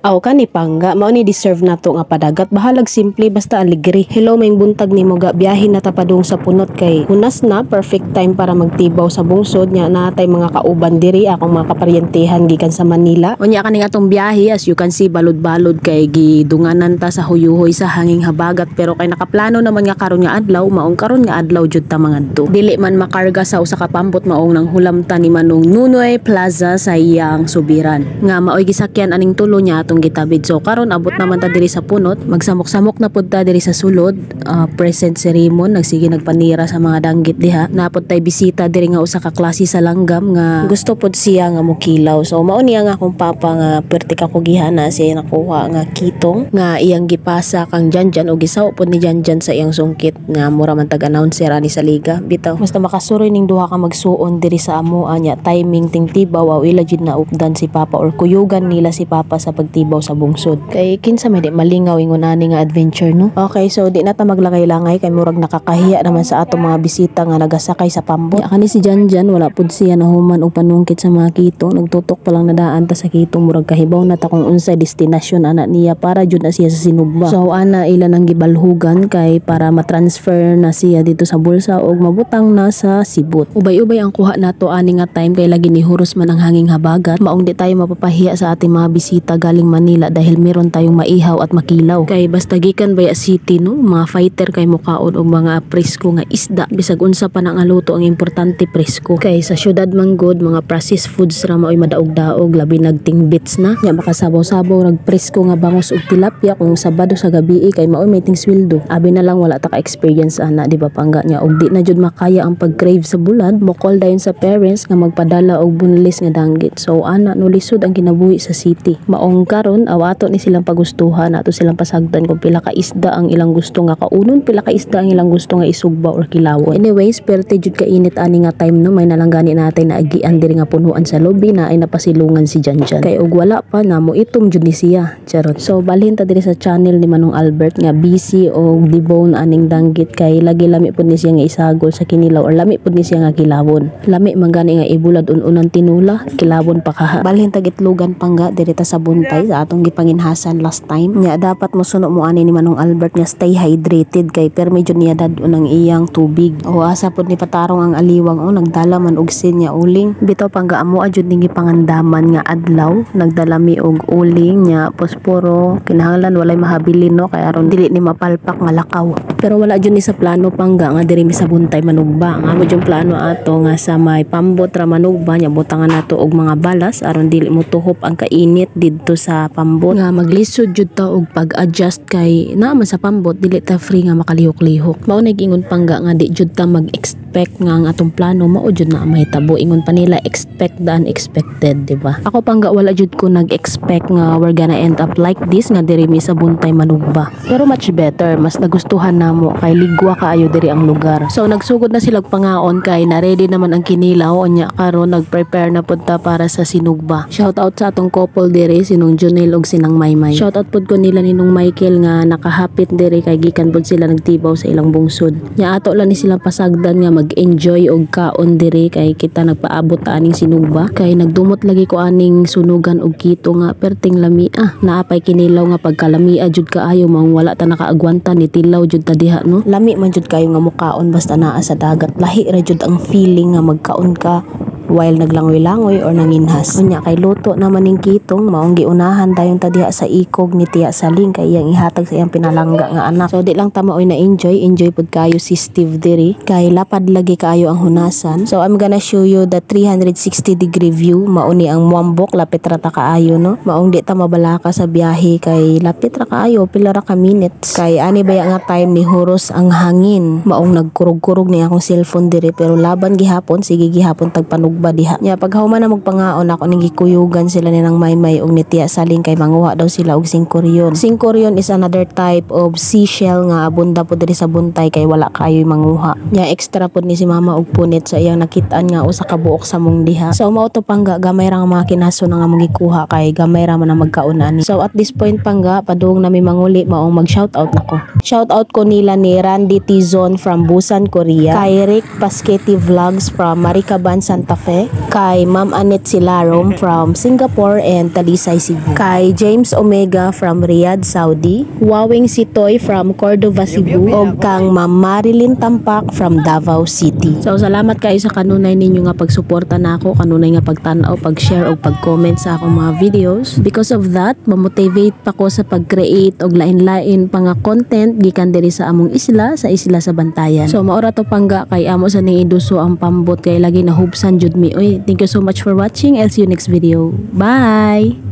Aw, kani, pangga, mao ni deserve nato nga padagat. Bahalag simple, basta aligre. Hello, maayong buntag nimo, ga. Biyahe na ta padung sa Punot kay hunas na, perfect time para magtibaw sa bungsod nya. Natay mga kauban diri, akong mga kaparyentehan gikan sa Manila. Unya kaning atong biyahe, as you can see, balod-balod kay gidunganan ta sa huyuhoy sa hanging habagat, pero kay nakaplano naman nga karon nga adlaw, maong karon nga adlaw jud ta mangadto. Dili man makarga sa usa ka pambot, maong nang hulam ta ni Manong Nunoy Plaza sa iyang subiran. Nga maoy gisakyan aning tulo niya atong gitabid. So karon abot naman ta diri sa Punot, magsamok-samok na pud ta diri sa sulod. Present si Raymond, nagsige nagpanira sa mga danggit diha. Napod tay bisita diri nga usa ka klase sa langgam nga gusto pod siya nga mukilaw. So mao niya nga akong papa nga perti ka kugihana siya nakuha nga kitong nga iyang gipasa kang Janjan o gisaw pod ni Janjan sa iyang sungkit nga mura man tag-announcer ani sa liga. Bitaw basta makasuroy ning duha ka magsuon diri sa amoa niya, timing ting tibaw aw ila jud na updan si papa or kuyugan nila si papa sa pagtibaw sa bungsod. Kay kinsa may di malingaw ingon ani nga adventure, no? Okay, so di na ta maglangay-langay kay murag nakakahiya naman sa atong mga bisita nga nagasakay sa pambot. Ya, kani si Janjan, wala pud siya nahuman og panungkit sa mga kito. Nagtutok pa lang nadaan ta sa kito, murag kahibaw na ta kung unsay destinasyon ana niya, para jud na siya sa sinugba. So ana ila nang gibalhugan kay para matransfer na siya dito sa bulsa og mabutang na sa sibot. Ubay-ubay ang kuha nato ani nga time kay lagi ni huros man ang hanging habagat. Maong di tayo mapapahiya sa ating mga bisita galing Manila dahil meron tayong maihaw at makilaw. Kay basta gikan Baya City, no, mga fighter kay mukaon og mga presko nga isda. Bisag unsa pa na nga luto, ang importante presko. Kay sa syudad man gud, mga processed foods ra maoy madaog-daog, labi nagtingbits na. Nya makasabaw-sabaw rag presko nga bangos ug tilapia kung Sabado sa gabi kay maoy may ting sweldo. Abi na lang wala ta ka experience ana, di ba, pangga? Nya og di na jud makaya ang pag-crave sa bulad, mo-call dayon sa parents nga magpadala og boneless nga danggit. So ana no, lisod ang kinabuhi sa city. Maong karon aw ato ni silang pagustuhan, ato silang pasagdan kung pila ka isda ang ilang gusto nga kaunon, pila ka isda ang ilang gusto nga isugba or kilawon. Anyways, perte jud ka init ani nga time, no, may nalanggani natin na agian diri nga punuan sa lobby na ay napasilungan si Janjan. Kay og wala pa na mo itom jud ni siya. Charot. So balhin ta diri sa channel ni Manong Albert nga busy og debone aning danggit kay lagi lami pud ni siya nga isagol sa kinilaw or lami pud ni siya nga kilawon. Lami man gani nga ibulad un-unan tinula, kilawon pa kaha. Balhin tag itlogan, pangga, diri ta sa Buntay sa atong gipanginhasan last time. Nya dapat mosuno mo ani ni Manong Albert nga stay hydrated kay permi jud niya dad-on ang iyang tubig. O asa pud ni patarong ang aliwang o nagdala man og sin niya uling. Bitaw, pangga, amo jud ning gipangandaman nga adlaw, nagdala mi og uling nya posporo, kinahanglan walay mahabilin, no, kay aron dili ni mapalpak nga lakaw. Pero wala jud ni sa plano, pangga, nga diri mi sa Buntay manugba. Ang amo jud plano ato nga sa may pambot ra manugba, nya butangan nato og mga balas aron dili mo tuhop ang kainit didto sa pambot. Nga maglisod jud ta og pag-adjust kay naa man sa pambot, dili ta free nga makalihok-lihok. Mao na ingon, pangga, nga di jud ta mag-expect nga ang atong plano mao jud na ang mahitabo. Ingon pa nila, expect the unexpected, di ba? Ako, pangga, wala jud ko nag-expect nga we're gonna end up like this, nga diri mi sa Buntay manugba. Pero much better, mas nagustuhan namo kay ligwa kaayo diri ang lugar. So nagsugod na sila pangaon kay na ready naman ang kinilaw, unya karon nag-prepare na pud ta para sa sinugba. Shout out sa atong couple diri, sinong Junel ug sinang Maymay. Shout out pud ko nila ninong Michael nga nakahapit diri kay gikan pud sila nagtibaw sa ilang bungsod. Nya ato lang ni silang pasagdan nga mag-enjoy og kaon diri kay kita nagpaabot ta aning sinugba, kay nagdumot lagi ko aning sunugan og kito nga perting lami ah. Naapay kinilaw nga pagkalamia jud kaayo, maong wala ta nakaagwanta, ni tilaw jud ta diha, no. Lami man jud kayo nga mukaon basta naa sa dagat. Lahi ra jud ang feeling nga magkaon ka while naglangoy-langoy or nanginhas. Unya kay luto naman ning kitong, maong giunahan dayon ta diha sa ikog ni Tiya Saling kay iyang ihatag sa iyang pinalangga nga anak. So di lang ta maoy na enjoy, enjoy pud kayo si Steve diri kay lapad lagi kaayo ang hunasan. So I'm gonna show you the 360-degree view. Mao ni ang Muambok, lapit ra ta kaayo, no. Maong di ta mabalaka sa biyahe kay lapit ra kaayo, pila ra ka minutes. Kay ani baya nga time ni huros ang hangin. Maong nagkurog-kurog ni akong cellphone diri, pero laban gihapon, sige gihapon tagpanugba diha. Nya paghuman na magpangaon, ako ning gikuyugan sila ni nang Maymay og ni Tiya Saling kay manguha daw sila og singkuryon. Singkuryon is another type of seashell nga abunda po diri sa Buntay kay wala kayoy manguha. Nya extra pod ni si mama og punit sa iyang nakitaan nga usa ka buok samong diha. So mao to, pangga, gamay ra nga mga kinaso na nga among gikuha kay gamay ra man ang magkaon ani. So at this point, pangga, padung nami manguli, maong mag shout out nako. Shout out ko nila ni Randy Tizon from Busan, Korea. Kay Rick Pasquetti Vlogs from Maricaban, Santa Fe. Cafe, kay Ma'am Annette Silarom from Singapore and Talisay, Cebu, kay James Omega from Riyadh, Saudi, Wawing Sitoy from Cordova, Cebu, ug kang Ma'am Marilyn Tampak from Davao City. So salamat kayo sa kanunay ninyo nga pagsuporta nako, kanunay nga pagtan-aw, pag-share ug pag-comment sa akong mga videos. Because of that, ma-motivate pa ko sa pag-create og lain-lain pa nga content gikan diri sa among isla, sa isla sa Bantayan. So maora to, pangga, kay amo sa ning iduso ang pambot kay lagi nahubsan jud mi. Oy, thank you so much for watching. I'll see you next video. Bye.